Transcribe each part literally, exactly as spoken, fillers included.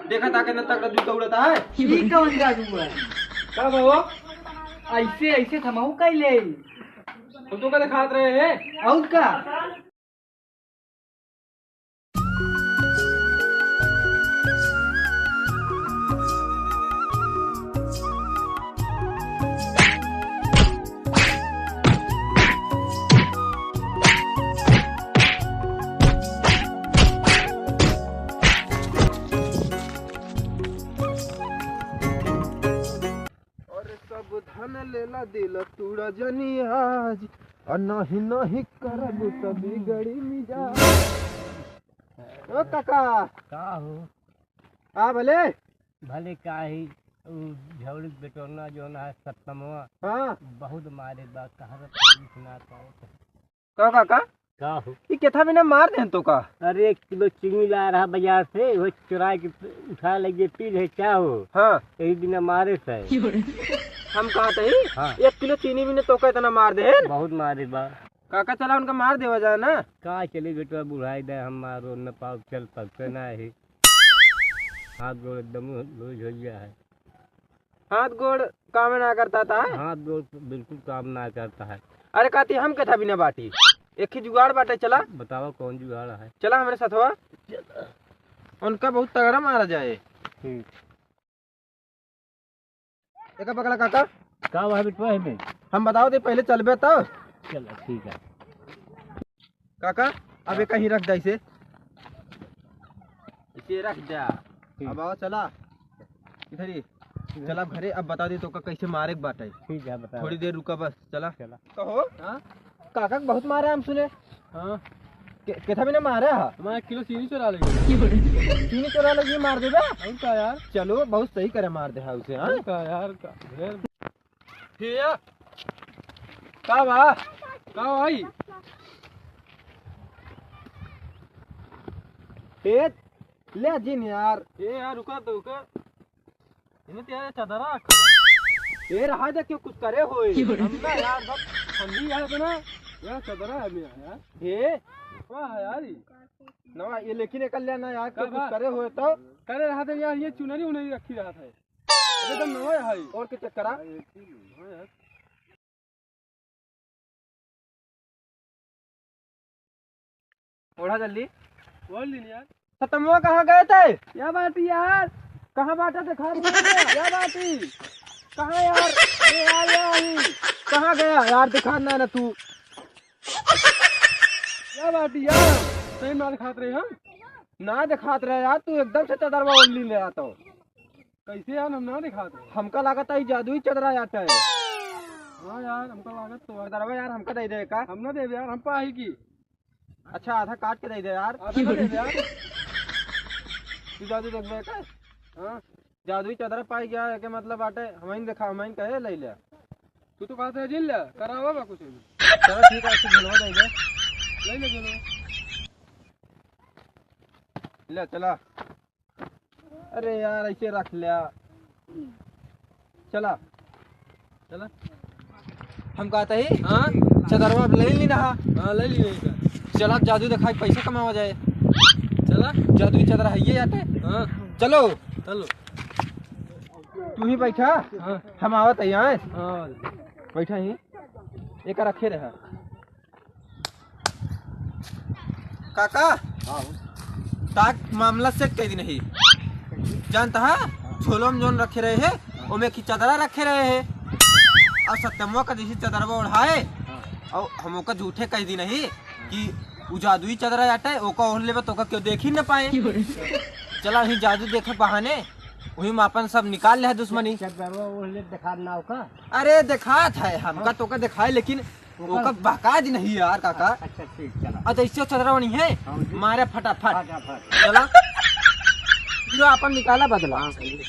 देखा था कितना तगड़ा जूता उड़ाता है। ई कौन जादू है? का बाबू? ऐसे, ऐसे थमाऊ कैले? हम तो का दिखात रहे हैं। और का? अरे सब धन लेला, दिल तूड़ा जनी आज, और नहीं नहीं करब त बिगड़ी मिजाज। ओ काका। का हो? आ भले। भले का ही, उ झौड़ी बेटोरना जो ना है सत्तमवा, हाँ। बहुत मारे बा, कहाँ से पुलिस ना पाओ। का काका? का हो? ई केथा बिना मार देहन तो का? अरे, एक किलो चीनी लाया रहा बाजार से, वो चुरा के उठा ले गए, पी ले, क्या हो? हाँ। यही बिना मारे से। हम कहत ही, हाँ। एक किलो चीनी बिना तो का इतना मार देहन? बहुत मारे बा। काका, चला उनका मार देवा जाए ना। का चले बेटवा, बुढ़ाई दे, हम मारो न पाओ, चल सकते ना है। हाथ गोड़ एकदम लूज हो गया है। हाथ गोड़ काम ना करता था? हाथ गोड़ बिल्कुल काम ना करता है। अरे काती, हम केथा बिना बाटी, एक ही जुगाड़ बाटे, चला। बतावा कौन जुगाड़ है? चला हमरे साथवा। उनका बहुत तगड़ा मारा जाए। ठीक। एका पकड़ा काका। का बा बिटवा है में? हम बताओ दे पहले चलबे तो। चला ठीक है। काका, अब ये कहीं रख दे इसे। इसे रख दे। ठीक। अब आओ, चला। इधर ही। चला घरे, अब बता दे तो का कैसे मारे के बाटे। ठीक है, बता। थोड़ी देर रुका बस, चला। चला। कहो। हाँ? काका के बहुत मारे हम सुने। हाँ। के-, केथा बिना मारे हा? हमारा एक किलो चीनी चुरा ले गए। चीनी चुरा ले गए, मार देबे? और का यार? चलो, बहुत सही करे मार दे हा उसे, हाँ? और का यार, का ढेर। भैया, का बा? का भाई? ए, ले जिन यार। ए यार, रुका तो, रुका। इन्हें तो यार चदरा रखा बा। ए, रहा दे, क्यों कुछ करे होए? हम ना यार, सब ठंडी है इतना। यार, चदरा है मेरा यार। ए? वाह यार, ये। नवा, ये लेकिन एक ले ना यार, का क्यों कुछ बा? करे होए तो? करे रहा था यार, ये चुनरी उनरी रखी रहा था। अरे तो नवा है। और के चक्कर आ? हाँ यार। ओढ़ा जल्दी। ओढ़ ली यार। सतमुआ कहाँ गए थे? या बाटी यार। कहाँ बाटा दिखा दे। या बाटी। कहाँ यार? अरे यार, या ही। कहाँ गया यार? दिखा ना, ना तू। या बाटी यार। सही मार खात रहे हम। ना दिखात रहे यार, तू एकदम से चदरवा ओढ़ ली ले आता हो। कैसे यार, हम ना दिखात रहे। हमका लागत है, ई जादुई चदरा आटा है। हाँ यार, हमका लागत तो है। चदरवा यार, हमका दे दे का? हम ना देब यार, हम पाही की। अच्छा, आधा काट के दे दे यार। आधा ना देब यार। तू जादू देखबे का? हाँ। जादुई चदरा पाई गया है, के मतलब बाटे, हमइन देखा, हमइन कहे ले ले। तू तो कहते हैं, जिन ले, करावा बा कुछ भी। चलो ठीक है, अच्छी झुलवा दे दे। ले ले झुलवा। ले, चला। अरे यार, ऐसे रख लिया। चला। चला। हम कहते ही, हाँ? चदरवा अब ले ली ना। हाँ, ले ली, ले ली। चला, जादू दिखाई, पैसा कमावा जाए। चला। जादू की चदरा है ये आटे। हाँ। चलो। चलो। तू ही बैठा। हाँ। हम आवत है यहाँ। हाँ। बैठा ही। एक रखे रहा। काका, हाँ। ताक मामला सेट कर दी नहीं। जानता है, झोलो में जोन रखे रहे हैं, ओमे की चदरा रखे रहे हैं। और सत्यमवा का जैसे चदरवा ओढ़ाए, हाँ। और हम ओका झूठे कह दी नहीं कि उ जादुई चदरा आटे, ओका ओढ़ लेबे तो ओका क्यों देख ही न पाए। चला वही जादू देखे बहाने, वही में अपन सब निकाल ले है दुश्मनी। चदरवा ओढ़ ले, दिखा ना ओका। अरे दिखात है, हमका हाँ। तो ओका दिखाए, लेकिन ओका ओका बहका दी नहीं यार काका। अच्छा, ठीक, चला। अच्छा, इससे चदरा बनी है, हाँ, जी। मारे फटाफट। फटाफट। चला। हीरो अपन निकाला बदला। हाँ, सही है।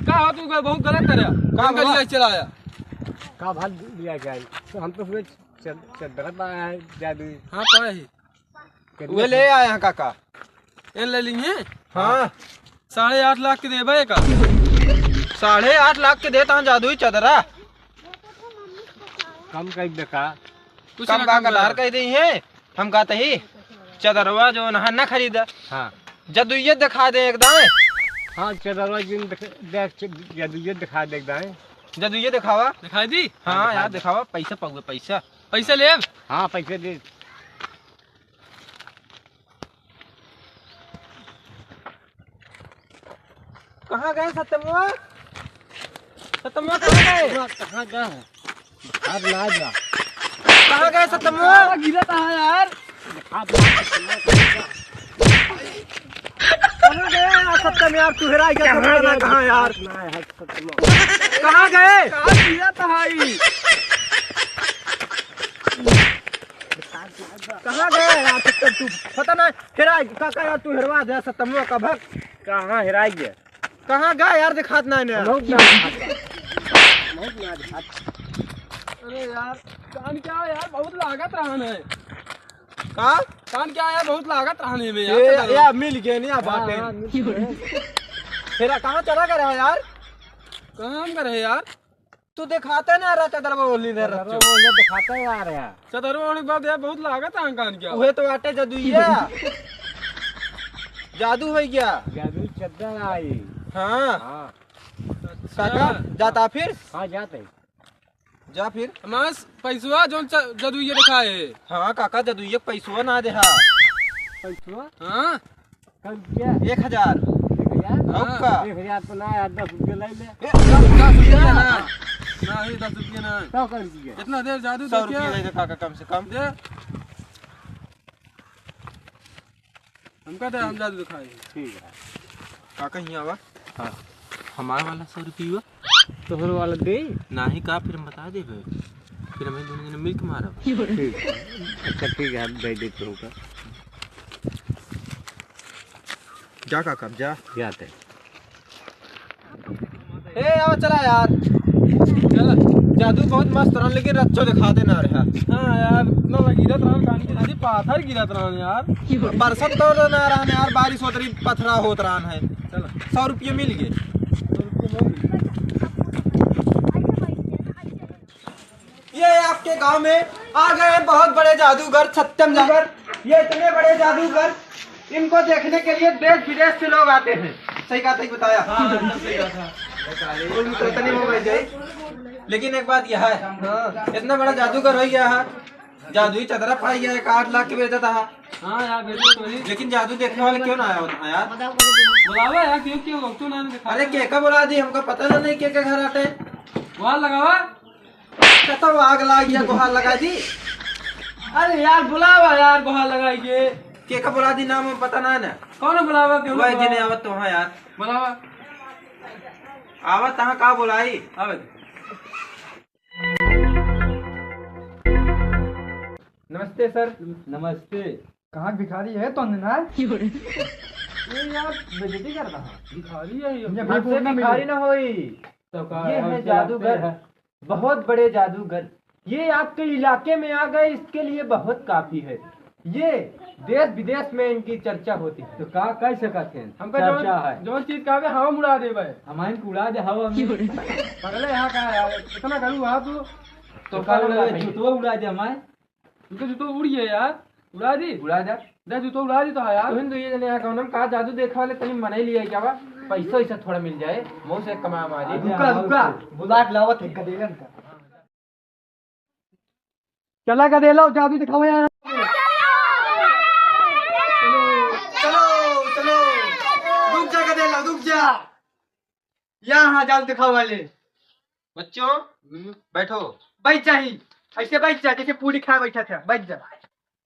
का हो तू, बहुत गलत करे। का हम गली हुआ? चला आया। का भाग लिया जाए? तो हम तो सुबह चद-, चदरा पाया है, जादू। हाँ, पाया ही। कितने वे ले आए हैं काका। ए ले ली हैं? हाँ। साढ़े आठ लाख के देबे का? साढ़े आठ लाख के देता हूँ जादुई चदरा। कम कर दे का? कुछ कम ना का कम गदार कर। कह दी है। हम कहते ही, चदरवा जो नहा ना खरीदा। हाँ। जदुइये दिखा दे एकदम। हाँ, चदरवा जिन देख, देख, जदुइये दिखा दे एकदम। जदुइये दिखावा। दिखाई दी? हाँ, हाँ, दिखा यार, दे। दिखावा, पैसा पाउए, पैसा। पैसा लेब? हाँ, पैसा दे। कहाँ गए सतमुआ? सतमुआ कहाँ गए? कहाँ गए? बुखार ना जा। कहाँ गए सतमुआ? गिरा था यार। कहाँ गए यार सतम यार? तू हेरा गया, कहाँ पता ना गए? कहाँ यार? ना है सतमुआ। कहाँ गए? कहाँ गिरा था ई? कहाँ गए यार सतम तू? पता ना। हेरा, काका यार, तू हेरवा दे सतमुआ का भक। कहाँ हेराई गया? कहाँ गया यार, दिखात ना ने। बहुत ना दिखात। बहुत ना दिखात। अरे यार, कान क्या है यार, बहुत लागत रहन है। का? कान क्या है यार, बहुत लागत रहन है बे यार, ए, चलो। या मिल गए नहीं, या हाँ, बाटे। हाँ, मिल गए। हेरा, कहाँ चला गया यार? कहाँ हम गए यार? तू दिखाते ना रहा चदरवा ओढ़ली ने चदरवा रच्चो। ओढ़ले दिखाते आ रहा। चदरवा ओढ़े के बाद यार बहुत लागत है कान क्या। उहे तो आटे जदुइया। जादू होइ गया। जादू चद्दर आई। हाँ। हाँ। अच्छा। काका, जाता फिर? हाँ, जाते। जा फिर। हमार पैसवा जौन च-, जदुइया दिखाए है। हाँ काका, जदुइया पैसवा ना देहा। पैसवा? हाँ। कम किया? एक हजार। एक हजार? और हाँ। का? एक हजार तो ना यार, दस रुपया ले ले। ए, दस रुपया ना। ना, ये दस रुपया ना। सौ कर दिया। इतना देर जादू सौ देखे। रुपया दे दे काका, कम से कम। दे। हमका दे, हम जादू दिखाई। ठीक है। काका, हियाँ आवा। हाँ। हमार वाला सौ रुपया। तोहर वाला दे? नाही का, फिर हम बता देबे। फिर हमें दोनों जने मिलके मारब। ठीक। अच्छा, ठीक है, हम दे देते होगा। जा काका, जा। जाते। ए, आओ, चला यार। चला। जादू बहुत मस्त रहन, लेकिन रच्चो दिखाते ना रहा। हाँ यार, इतना लग गिरत रहन, कान के नदी पाथर गिरत रहन यार। बरसत तो ना रहन यार, बारिश होत रही, पथरा होत रहन है। चला। सौ रुपये मिल गए। ये आपके गांव में आ गए हैं बहुत बड़े जादूगर सत्यम जादूगर। ये इतने बड़े जादूगर, इनको देखने के लिए देश विदेश से लोग आते हैं। सही कहा, सही बताया। हाँ, एकदम सही कहा था। उनको इतनी वो बन गई। लेकिन एक बात यह है, हाँ। इतना बड़ा जादूगर हो गया है, जादुई चदरा पाई गया है, एक आठ लाख के बेचता है। हाँ यार, बेचो तो ही। लेकिन जादू देखने वाले क्यों ना आया होता है यार? बुलावा यार, क्यों, क्यों, क्यों ना दिखा? अरे, के का बुला दी, हमका पता ना नहीं के के घर आते। वहाँ लगावा। कतौ आग लाग गया, गुहार लगा दी। अरे यार, बुलावा यार, गुहार लगाई के। के का बुला दी, नाम हम पता ना है ना। कौन बुलावा, क्यों वही बुलावा? जिन्हें आवत तो हाँ यार। बुलावा। आवत तहाँ का बुलाई? आवे। नमस्ते सर। नमस्ते। कहाँ भिखारी है तो ना? ये यार बेइज्जती कर रहा। भिखारी है ये। ये आपसे भिखारी ना होई। तो का ये है जादूगर। बहुत बड़े जादूगर, ये आपके इलाके में आ गए, इसके लिए बहुत काफी है। ये देश विदेश में इनकी चर्चा होती है। तो का कह सकत हैं? हमका चर्चा जौन, है। जौन चीज कहबे, हवा में उड़ा देबे। हमारे को उड़ा दे हवा में। पगले यहाँ का है यार? इतना करू वहाँ तू। तो का उड़ा दे? जूतवा उड़ा दे हमारे। तू तो जूतो उड़ गया यार, उड़ा दी। उड़ा दे। दे जूतो उड़ा दी तो है यार। तुम तो ये जने यहाँ कौन हम का जादू देखा वाले तनी मनाई लिया क्या बा? पैसा वैसा थोड़ा मिल जाए, मुँह से कमा हमारी। रुका, रुका, बुला के लावत है गदेलन का। चला गदेला, जादू दिखावा यार। चलो, चलो, रुक जा गदेला, रुक जा। यहाँ जादू दिखावा वाले। बच्चों, हम्म। बैठो। बैठ जा ही। ऐसे बैठ जा, जैसे पूरी खाए बैठा था। बैठ जा।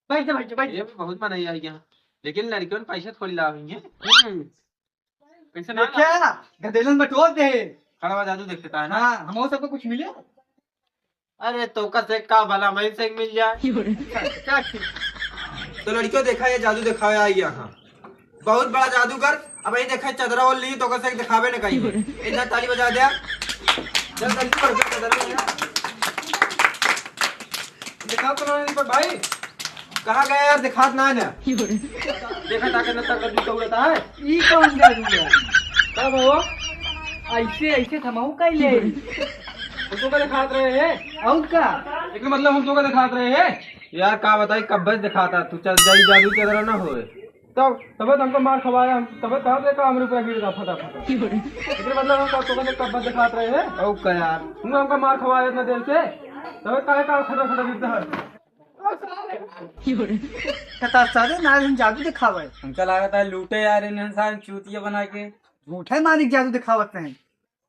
बैठ जा, बैठ जा, बैठ जा। ये भी बहुत मनई आई यहाँ। लेकिन लड़कियों ने पैसे थोड़ी लावेंगे। हम्म। पैसे ना देखा? गदेलन बटोर दे। खड़ा हुआ जादू देख लेता है ना? हाँ, हम सबको कुछ मिले। अरे, तोका से का भला, मैं से मिल जाए। अच्छा, अच्छा, ठीक। तो लड़कियों, देखा, ये जादू दिखावे आई यहाँ। बहुत बड़ा जादूगर। अब यही देखा, चदरा ओढ़ ली, तोका से दिखावे न कहीं। एक बार ताली बजा दे। चल, जल्दी कर दे, चदरा ओढ़ लिया। दिखाओ तो नहीं, पर भाई, कहाँ गया यार, दिखात ना है ना। देखा ताकि न तक जूता उड़ाता है। ई कौन जादू है? का बाबू? ऐसे, ऐसे थमाऊ कैले? हम तो का दिखात रहे हैं। और का? एक मतलब हम तो का दिखात रहे हैं। यार, का बताई, कब्बे से दिखाता तू, चल जाई, जादू के तरह ना होए। तब, तबे तो हमको मार खवाया, हम तबे कहा थे का हमरे ऊपर गिर जा फटाफट। एकरे मतलब हम का तोके कब्बे से दिखात रहे हैं। और का यार, तू हमका मार खवाया इतना देर से, तबे काहे का खड़ा खड़ा गिरता है। कता सारे ना हम जादू दिखावे। हमका लागत है लूटे यार, इन्हन सारे चूतिया बना के। झूठे मानिक जादू दिखावत हैं।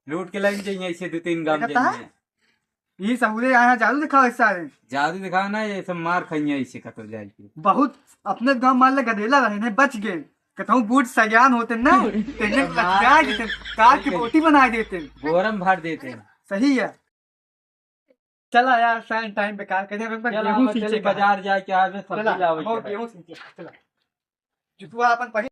लूट के लाइन जाइए ऐसे दो तीन गांव देखता है? जाइए। ये सहुरे यहाँ जादू दिखावे सारे। जादू दिखाओ ना, ये सब मार खाइए ऐसे कतल जाए के। बहुत अपने गांव मान ले गदेला रहे, नहीं बच गए। कतहूँ बूट सयान होते ना, तेने मार लटका के देते, काट के बोटी बना देते। गोरम भर देते। सही है। चला यार, साइन टाइम बेकार कर दे, अब एक बार चला, गेहूं अब सींचे चली का। बाजार जाए के आवे, सब्जी चला, लावे अब के। गेहूं सींचे, चला। जुतवा अपन पहन